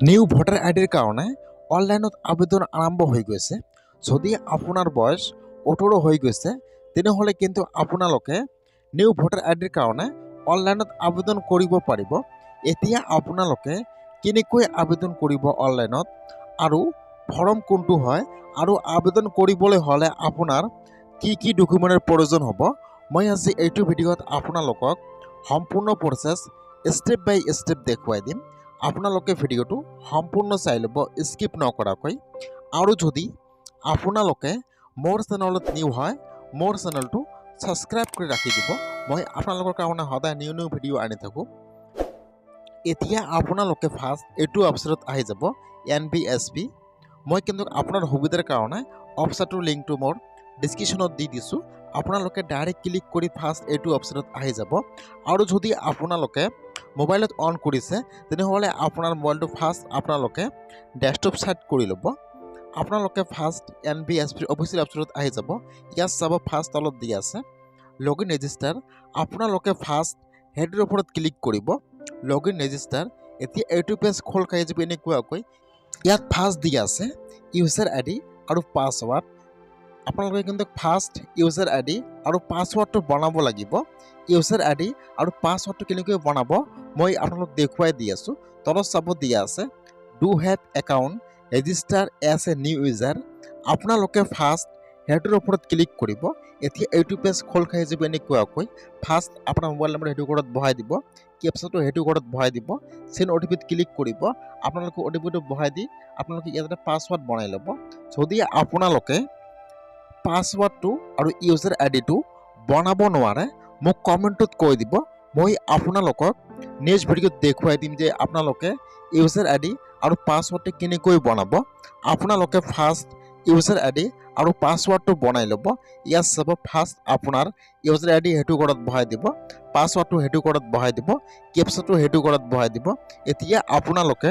New voter আই ডিৰ কাৰণে অনলাইনত আবেদন আৰম্ভ হৈ গৈছে। যদি আপোনাৰ বয়স 18 হৈ গৈছে, তেনেহ'লে কিন্তু আপোনালোকে নিউ ভোটাৰ আই ডিৰ কাৰণে অনলাইনত আবেদন কৰিব পাৰিব। এতিয়া আপোনালোকে কেনেকৈ আবেদন কৰিব অনলাইনত আৰু ফৰ্ম কোনটো হয় আৰু আবেদন কৰিবলৈ হ'লে আপোনাৰ কি কি ডকুমেণ্টৰ প্ৰয়োজন হ'ব, মই আজি এইটো ভিডিঅ'ত আপোনালোকক সম্পূৰ্ণ প্ৰচেছ ষ্টেপ বাই ষ্টেপ দেখুৱাই দিম। আপোনালোকে ভিডিঅ'টো সম্পূৰ্ণ চাই ল'ব স্কিপ নকৰাকৈ। আৰু যদি আপোনালোকে মোৰ চেনেলত নিউ হয়, মোৰ চেনেলটো ছাবস্ক্ৰাইব কৰি ৰাখি দিব। মই আপোনালোকৰ কাৰণে সদায় নিউ নিউ ভিডিঅ' আনি থাকোঁ। এতিয়া আপোনালোকে ফাৰ্ষ্ট এইটো ৱেবছাইটত আহি যাব, এনভিএছপি। মই কিন্তু আপোনাৰ সুবিধাৰ কাৰণে ৱেবছাইটটোৰ লিংকটো মোৰ ডিছক্ৰিপশ্যনত দি দিছোঁ। আপোনালোকে ডাইৰেক্ট ক্লিক কৰি ফাৰ্ষ্ট এইটো ৱেবছাইটত আহি যাব। আৰু যদি আপোনালোকে মোবাইলত অন কৰিছে, তেনেহ'লে আপোনাৰ মোবাইলটো ফাৰ্ষ্ট আপোনালোকে ডেস্কটপ ছাইট কৰি ল'ব। আপোনালোকে ফাৰ্ষ্ট এনভিএছপিৰ অফিচিয়েল ৱেবছাইটত আহি যাব। ইয়াত চাব, ফাৰ্ষ্ট তলত দি আছে লগ ইন ৰেজিষ্টাৰ। আপোনালোকে ফাৰ্ষ্ট সেইটোৰ ওপৰত ক্লিক কৰিব, লগ ইন ৰেজিষ্টাৰ। এতিয়া এইটো পেজ খোল খাই যাব এনেকুৱাকৈ। ইয়াত ফাৰ্ষ্ট দি আছে ইউজাৰ আই ডি আৰু পাছৱাৰ্ড। আপোনালোকে কিন্তু ফাৰ্ষ্ট ইউজাৰ আই ডি আৰু পাছৱাৰ্ডটো বনাব লাগিব। ইউজাৰ আই ডি আৰু পাছৱাৰ্ডটো কেনেকৈ বনাব, মই আপোনালোক দেখুৱাই দি আছোঁ। তলত চাব, দিয়া আছে "Do have account? Register as a new user." আপোনালোকে ফাৰ্ষ্ট সেইটোৰ ওপৰত ক্লিক কৰিব। এতিয়া এইটো পেজ খোল খাই যাব এনেকুৱাকৈ। ফাৰ্ষ্ট আপোনাৰ মোবাইল নম্বৰ সেইটো ঘৰত বহাই দিব, কেপচাটো সেইটো ঘৰত বহাই দিব, চেণ্ড অ' টি পিত ক্লিক কৰিব। আপোনালোকে অ' টি পিটো বহাই দি আপোনালোকে ইয়াত এটা পাছৱাৰ্ড বনাই ল'ব। যদি আপোনালোকে পাছৱাৰ্ডটো আৰু ইউজাৰ আই ডিটো বনাব নোৱাৰে, মোক কমেণ্টত কৈ দিব। মই আপোনালোকক নেক্সট ভিডিঅ'ত দেখুৱাই দিম যে আপোনালোকে ইউজাৰ আই ডি আৰু পাছৱাৰ্ডটো কেনেকৈ বনাব। আপোনালোকে ফাৰ্ষ্ট ইউজাৰ আই ডি আৰু পাছৱাৰ্ডটো বনাই ল'ব। ইয়াত চাব, ফাৰ্ষ্ট আপোনাৰ ইউজাৰ আই ডি সেইটো ঘৰত বহাই দিব, পাছৱাৰ্ডটো সেইটো ঘৰত বহাই দিব, কেপচাটো সেইটো ঘৰত বহাই দিব। এতিয়া আপোনালোকে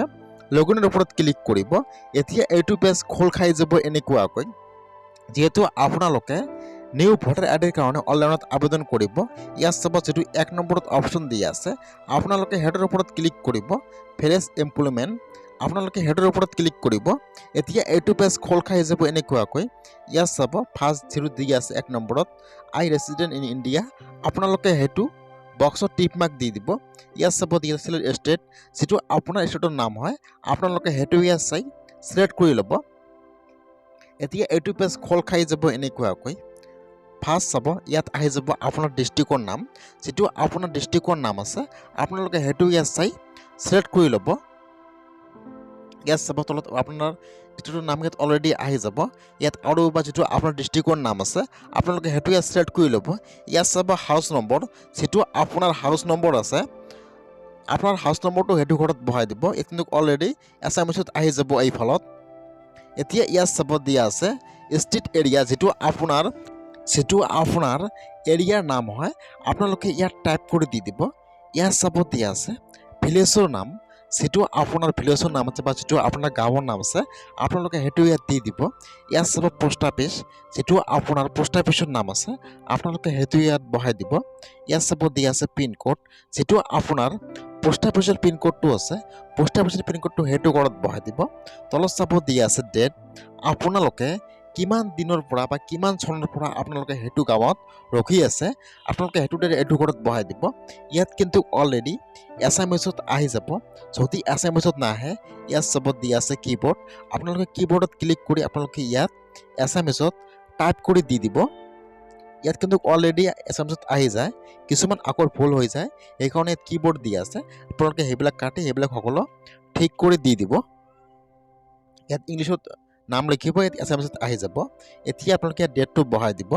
লগইনৰ ওপৰত ক্লিক কৰিব। এতিয়া এইটো পেজ খোল খাই যাব এনেকুৱাকৈ। যিহেতু আপোনালোকে নিউ ভোটাৰ আই ডিৰ কাৰণে অনলাইনত আবেদন কৰিব, ইয়াত চাব, যিটো 1 নম্বৰত অপশ্যন দি আছে, আপোনালোকে সেইটোৰ ওপৰত ক্লিক কৰিব। ফ্ৰেছ এমপ্লয়মেণ্ট, আপোনালোকে সেইটোৰ ওপৰত ক্লিক কৰিব। এতিয়া এইটো পেজ খোল খাই যাব এনেকুৱাকৈ। ইয়াত চাব, ফাৰ্ষ্ট যিটো দি আছে 1 নম্বৰত, "I resident in India", আপোনালোকে সেইটো বক্সত টিক মাৰ্ক দি দিব। ইয়াত চাব, দি আছিলে ষ্টেট, যিটো আপোনাৰ ষ্টেটৰ নাম হয়, আপোনালোকে সেইটো ইয়াত চাই চিলেক্ট কৰি ল'ব। এতিয়া এইটো পেজ খোল খাই যাব এনেকুৱাকৈ। ফাৰ্ষ্ট চাব, ইয়াত আহি যাব আপোনাৰ ডিষ্ট্ৰিক্টৰ নাম। যিটো আপোনাৰ ডিষ্ট্ৰিক্টৰ নাম আছে, আপোনালোকে সেইটো ইয়াত চাই চিলেক্ট কৰি ল'ব। ইয়াত চাব, তলত আপোনাৰ যিটো নাম ইয়াত অলৰেডি আহি যাব। ইয়াত আৰু বা যিটো আপোনাৰ ডিষ্ট্ৰিক্টৰ নাম আছে, আপোনালোকে সেইটো ইয়াত চিলেক্ট কৰি ল'ব। ইয়াত চাব, হাউচ নম্বৰ, যিটো আপোনাৰ হাউচ নম্বৰ আছে, আপোনাৰ হাউচ নম্বৰটো সেইটো ঘৰত বহাই দিব। ইয়াত কিন্তু অলৰেডি এছামিছত আহি যাব এইফালত। এতিয়া ইয়াত চাব, দিয়া আছে ষ্ট্ৰীট এৰিয়া। যিটো আপোনাৰ এৰিয়াৰ নাম হয়, আপোনালোকে ইয়াত টাইপ কৰি দি দিব। ইয়াত চাব, দিয়া আছে ভিলেজৰ নাম। যিটো আপোনাৰ ভিলেজৰ নাম আছে বা যিটো আপোনাৰ গাঁৱৰ নাম আছে, আপোনালোকে সেইটো ইয়াত দি দিব। ইয়াত চাব, পোষ্ট অফিচ, যিটো আপোনাৰ পোষ্ট অফিচৰ নাম আছে, আপোনালোকে সেইটো ইয়াত বহাই দিব। ইয়াত চাব, দিয়া আছে পিনক'ড। যিটো আপোনাৰ পোষ্ট অফিচৰ পিনক'ডটো আছে, পোষ্ট অফিচৰ পিনক'ডটো সেইটো ঘৰত বহাই দিব। তলত চাব, দিয়া আছে ডেট। আপোনালোকে কিমান দিনৰ পৰা বা কিমান চনৰ পৰা আপোনালোকে সেইটো গাঁৱত ৰখি আছে, আপোনালোকে সেইটো ডেট এইটো ঘৰত বহাই দিব। ইয়াত কিন্তু অলৰেডি এছামিছত আহি যাব। যদি এছামিছত নাহে, ইয়াত চাব, দিয়া আছে কীবৰ্ড। আপোনালোকে কীবৰ্ডত ক্লিক কৰি আপোনালোকে ইয়াত এছামিছত টাইপ কৰি দি দিব। ইয়াত কিন্তু অলৰেডি এছামিছত আহি যায়। কিছুমান আখৰ ভুল হৈ যায়, সেইকাৰণে ইয়াত কীবৰ্ড দিয়া আছে। আপোনালোকে সেইবিলাক কাটি সেইবিলাক সকলো ঠিক কৰি দি দিব। ইয়াত ইংলিছত নাম লিখিব, ইয়াত এছামিছত আহি যাব। এতিয়া আপোনালোকে ইয়াত ডেটটো বহাই দিব।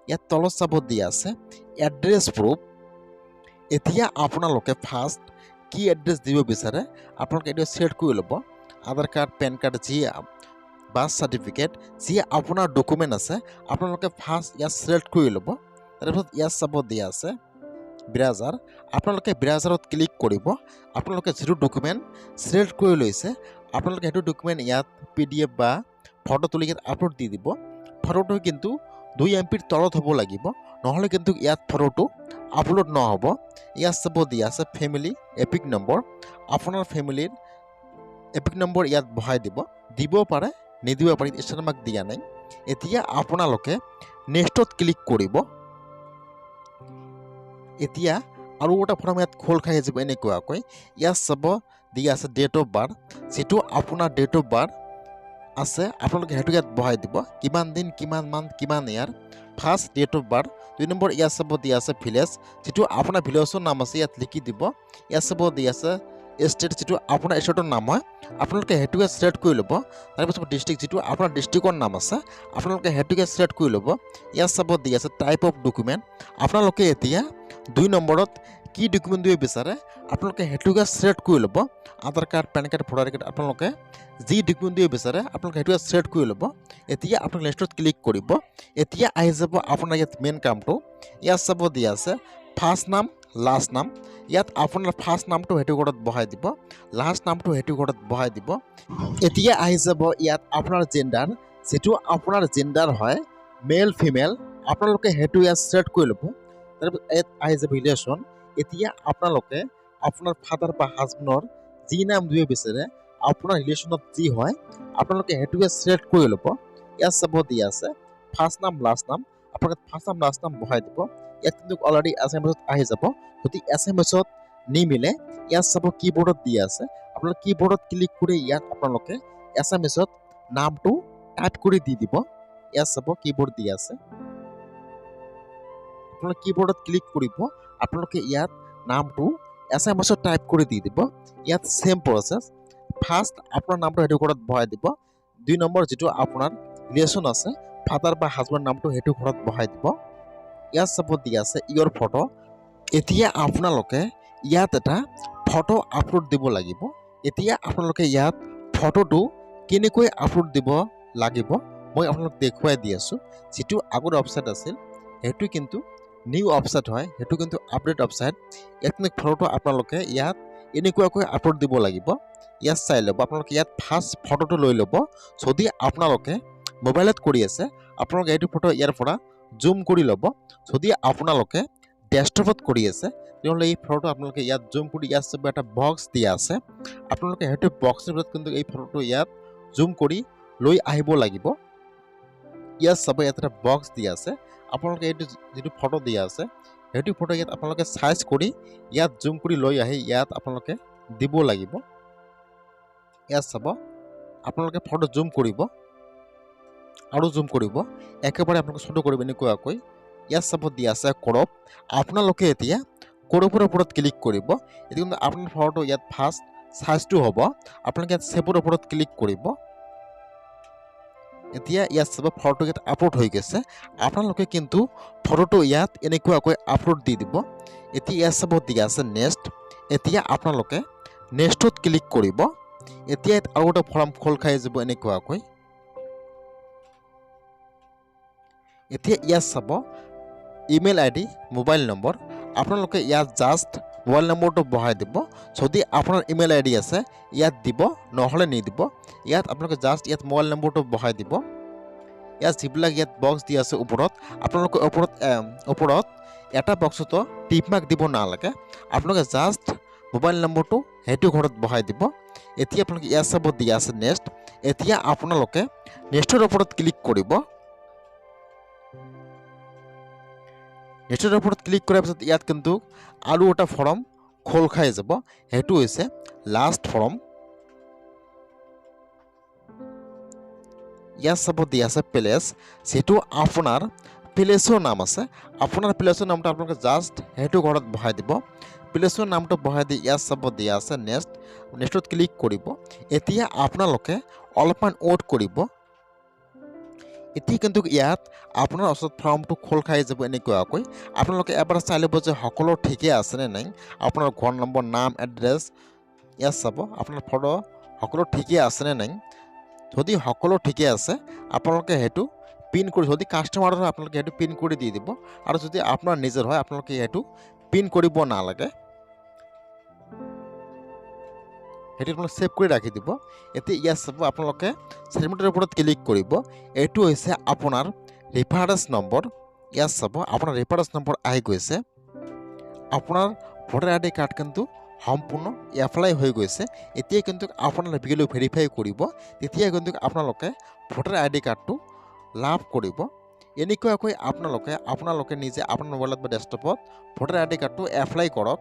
ইয়াত তলত চাব, দিয়া আছে এড্ৰেছ প্ৰুফ। এতিয়া আপোনালোকে ফাৰ্ষ্ট কি এড্ৰেছ দিব বিচাৰে, আপোনালোকে এইটো চিলেক্ট কৰি ল'ব। আধাৰ কাৰ্ড, পেন কাৰ্ড, যি বাৰ্থ চাৰ্টিফিকেট, যি আপোনাৰ ডকুমেণ্ট আছে, আপোনালোকে ফাৰ্ষ্ট ইয়াত চিলেক্ট কৰি ল'ব। তাৰপিছত ইয়াত চাব, দিয়া আছে ব্ৰাউজাৰ। আপোনালোকে ব্ৰাউজাৰত ক্লিক কৰিব। আপোনালোকে যিটো ডকুমেণ্ট চিলেক্ট কৰি লৈছে, আপোনালোকে সেইটো ডকুমেণ্ট ইয়াত পিডিএফ বা ফটো তুলি ইয়াত আপলোড দি দিব। ফটোটো কিন্তু 2 এমবিৰ তলত হ'ব লাগিব, নহ'লে কিন্তু ইয়াত ফটোটো আপলোড নহ'ব। ইয়াত চাব, দিয়া আছে ফেমিলি এপিক নম্বৰ। আপোনাৰ ফেমিলিৰ এপিক নম্বৰ ইয়াত বহাই দিব। দিব পাৰে, নিদিব পাৰে, ষ্টাৰ মাৰ্ক দিয়া নাই। এতিয়া আপোনালোকে নেক্সটত ক্লিক কৰিব। এতিয়া আৰু এটা ফৰ্ম ইয়াত খোল খাই যাব এনেকুৱাকৈ। ইয়াত চাব দিয়া আছে ডেট অফ বাৰ্থ, যিটো আপোনাৰ ডেট অফ বাৰ্থ আছে আপোনালোকে সেইটো ইয়াত বহাই দিব, কিমান দিন, কিমান মান্থ, কিমান year, first date of birth. 2 number ইয়াত চাব দিয়া আছে ভিলেজ, যিটো আপোনাৰ ভিলেজৰ নাম আছে ইয়াত লিখি দিব। ইয়াত চাব দিয়া আছে ষ্টেট, যিটো আপোনাৰ ষ্টেটৰ নাম হয় আপোনালোকে সেইটোকে চিলেক্ট কৰি ল'ব। তাৰপিছত ডিষ্ট্ৰিক্ট, যিটো আপোনাৰ ডিষ্ট্ৰিক্টৰ নাম আছে আপোনালোকে সেইটোকে চিলেক্ট কৰি ল'ব। ইয়াত চাব দিয়া আছে টাইপ অফ ডকুমেণ্ট, আপোনালোকে এতিয়া 2 নম্বৰত কি ডকুমেণ্ট দিব বিচাৰে আপোনালোকে সেইটোকে চিলেক্ট কৰি ল'ব। Aadhaar card, PAN card, voter card, আপোনালোকে যি ডকুমেণ্ট দিব বিচাৰে আপোনালোকে সেইটোকে চিলেক্ট কৰি ল'ব। এতিয়া আপোনালোকে নেক্সটত ক্লিক কৰিব। এতিয়া আহি যাব আপোনাৰ ইয়াত মেইন কামটো। ইয়াত চাব দিয়া আছে ফাৰ্ষ্ট নাম, লাষ্ট নাম। ইয়াত আপোনাৰ ফাৰ্ষ্ট নামটো সেইটো ঘৰত বহাই দিব, লাষ্ট নামটো সেইটো ঘৰত বহাই দিব। এতিয়া আহি যাব ইয়াত আপোনাৰ জেণ্ডাৰ, যিটো আপোনাৰ জেণ্ডাৰ হয় মেল ফিমেল আপোনালোকে সেইটো ইয়াত চিলেক্ট কৰি ল'ব। তাৰপিছত ইয়াত আহি যাব ৰিলেশ্যন। এতিয়া আপোনালোকে আপোনাৰ ফাদাৰ বা হাজবেণ্ডৰ যি নাম দিব বিচাৰে আপোনাৰ ৰিলেশ্যনত যি হয় আপোনালোকে সেইটোকে চিলেক্ট কৰি ল'ব। ইয়াত চাব দিয়া আছে ফাৰ্ষ্ট নাম, লাষ্ট নাম, আপোনালোকে ফাৰ্ষ্ট নাম, লাষ্ট নাম বহাই দিব। ইয়াত কিন্তু অলৰেডি এছ এম এছত আহি যাব। যদি এছ এম এছত নিমিলে ইয়াত চাব কীবৰ্ডত দিয়া আছে, আপোনালোকে কীবৰ্ডত ক্লিক কৰি ইয়াত আপোনালোকে এছ এম এছত নামটো টাইপ কৰি দি দিব। ইয়াত চাব কীবৰ্ড দিয়া আছে, আপোনালোকে কীবৰ্ডত ক্লিক কৰিব, আপোনালোকে ইয়াত নামটো এছ এম এছত টাইপ কৰি দি দিব। ইয়াত ছেম প্ৰচেছ, ফাৰ্ষ্ট আপোনাৰ নামটো সেইটো ঘৰত বহাই দিব। 2 নম্বৰ যিটো আপোনাৰ ৰিলেশ্যন আছে ফাদাৰ বা হাজবেণ্ড নামটো সেইটো ঘৰত বহাই দিব। ইয়াত চাব দিয়া আছে ইয়ৰ ফটো। এতিয়া আপোনালোকে ইয়াত এটা ফটো আপলোড দিব লাগিব। এতিয়া আপোনালোকে ইয়াত ফটোটো কেনেকৈ আপলোড দিব লাগিব মই আপোনালোক দেখুৱাই দি আছোঁ। যিটো আগৰ ৱেবছাইট আছিল সেইটো কিন্তু নিউ ৱেবছাইট হয়, সেইটো কিন্তু আপডেট ৱেবছাইট। ইয়াত কিন্তু ফটোটো আপোনালোকে ইয়াত এনেকুৱাকৈ আপলোড দিব লাগিব। ইয়াত চাই ল'ব, আপোনালোকে ইয়াত ফাৰ্ষ্ট ফটোটো লৈ ল'ব। যদি আপোনালোকে মোবাইলত কৰি আছে আপোনালোকে এইটো ফটো ইয়াৰ পৰা জুম কৰি ল'ব। যদি আপোনালোকে ডেস্কটপত কৰি আছে তেনেহ'লে এই ফটোটো আপোনালোকে ইয়াত জুম কৰি ইয়াত চাব এটা বক্স দিয়া আছে, আপোনালোকে সেইটো বক্সৰ ভিতৰত কিন্তু এই ফটোটো ইয়াত জুম কৰি লৈ আহিব লাগিব। ইয়াত চাব ইয়াত এটা বক্স দিয়া আছে, আপোনালোকে এইটো যিটো ফটো দিয়া আছে সেইটো ফটো ইয়াত আপোনালোকে চাইজ কৰি ইয়াত জুম কৰি লৈ আহি ইয়াত আপোনালোকে দিব লাগিব। ইয়াত চাব আপোনালোকে ফটো জুম কৰিব আৰু জুম কৰিব, একেবাৰে আপোনালোকে ছোট কৰিব এনেকুৱাকৈ। ইয়াত চাব দিয়া আছে ক্ৰপ, আপোনালোকে এতিয়া ক্ৰপৰ ওপৰত ক্লিক কৰিব। এতিয়া কিন্তু আপোনাৰ ফটো ইয়াত ফাৰ্ষ্ট চাইজটো হ'ব, আপোনালোকে ইয়াত চেপৰ ওপৰত ক্লিক কৰিব। এতিয়া ইয়াত চাব ফটো ইয়াত আপলোড হৈ গৈছে, আপোনালোকে কিন্তু ফটোটো ইয়াত এনেকুৱাকৈ আপলোড দি দিব। এতিয়া ইয়াত চাব দিয়া আছে নেক্সট, এতিয়া আপোনালোকে নেক্সটত ক্লিক কৰিব। এতিয়া ইয়াত আৰু এটা ফৰ্ম খোল খাই যাব এনেকুৱাকৈ। এতিয়া ইয়াত চাব email I D, mobile number, আপোনালোকে ইয়াত জাষ্ট মোবাইল নম্বৰটো বহাই দিব। যদি আপোনাৰ ইমেইল আই ডি আছে ইয়াত দিব, নহ'লে নিদিব। ইয়াত আপোনালোকে জাষ্ট ইয়াত মোবাইল নম্বৰটো বহাই দিব। ইয়াত যিবিলাক ইয়াত বক্স দি আছে ওপৰত, আপোনালোকে ওপৰত এটা বক্সতো টিপ মাৰ্ক দিব নালাগে, আপোনালোকে জাষ্ট মোবাইল নম্বৰটো সেইটো ঘৰত বহাই দিব। এতিয়া আপোনালোকে ইয়াত চাব দিয়া আছে নেক্সট, এতিয়া আপোনালোকে নেক্সটৰ ওপৰত ক্লিক কৰিব। নেক্সটৰ ওপৰত ক্লিক কৰাৰ পিছত ইয়াত কিন্তু আৰু এটা ফৰ্ম খোল খাই যাব, সেইটো হৈছে লাষ্ট ফৰ্ম। ইয়াত চাব দিয়া আছে প্লেচ, যিটো আপোনাৰ প্লেচৰ নাম আছে, আপোনাৰ প্লেচৰ নামটো আপোনালোকে জাষ্ট সেইটো ঘৰত বহাই দিব। প্লেচৰ নামটো বহাই দি ইয়াত চাব দিয়া আছে নেক্সট, নেক্সটত ক্লিক কৰিব। এতিয়া আপোনালোকে অলপমান ৱেইট কৰিব। এতিয়া কিন্তু ইয়াত আপোনাৰ ওচৰত ফৰ্মটো খোল খাই যাব এনেকুৱাকৈ। আপোনালোকে এবাৰ চাই ল'ব যে সকলো ঠিকে আছেনে নাই, আপোনাৰ ঘৰ নম্বৰ, নাম, এড্ৰেছ ইয়াত চাব আপোনাৰ ফটো সকলো ঠিকে আছেনে নাই। যদি সকলো ঠিকে আছে আপোনালোকে সেইটো পিন কৰি, যদি কাষ্টমাৰৰ হয় আপোনালোকে সেইটো পিন কৰি দি দিব, আৰু যদি আপোনাৰ নিজৰ হয় আপোনালোকে সেইটো পিন কৰিব নালাগে, সেইটো আপোনালোকে ছেভ কৰি ৰাখি দিব। এতিয়া ইয়াত চাব আপোনালোকে ছেটমেণ্টৰ ওপৰত ক্লিক কৰিব। এইটো হৈছে আপোনাৰ ৰেফাৰেঞ্চ নম্বৰ। ইয়াত চাব আপোনাৰ ৰেফাৰেঞ্চ নম্বৰ আহি গৈছে। আপোনাৰ ভোটাৰ আই ডি কাৰ্ড কিন্তু সম্পূৰ্ণ এপ্লাই হৈ গৈছে। এতিয়া কিন্তু আপোনাৰ বি এল অ' ভেৰিফাই কৰিব, তেতিয়া কিন্তু আপোনালোকে ভোটাৰ আই ডি কাৰ্ডটো লাভ কৰিব। এনেকুৱাকৈ আপোনালোকে নিজে আপোনাৰ মোবাইলত বা ডেস্কটপত ভোটাৰ আই ডি কাৰ্ডটো এপ্লাই কৰক।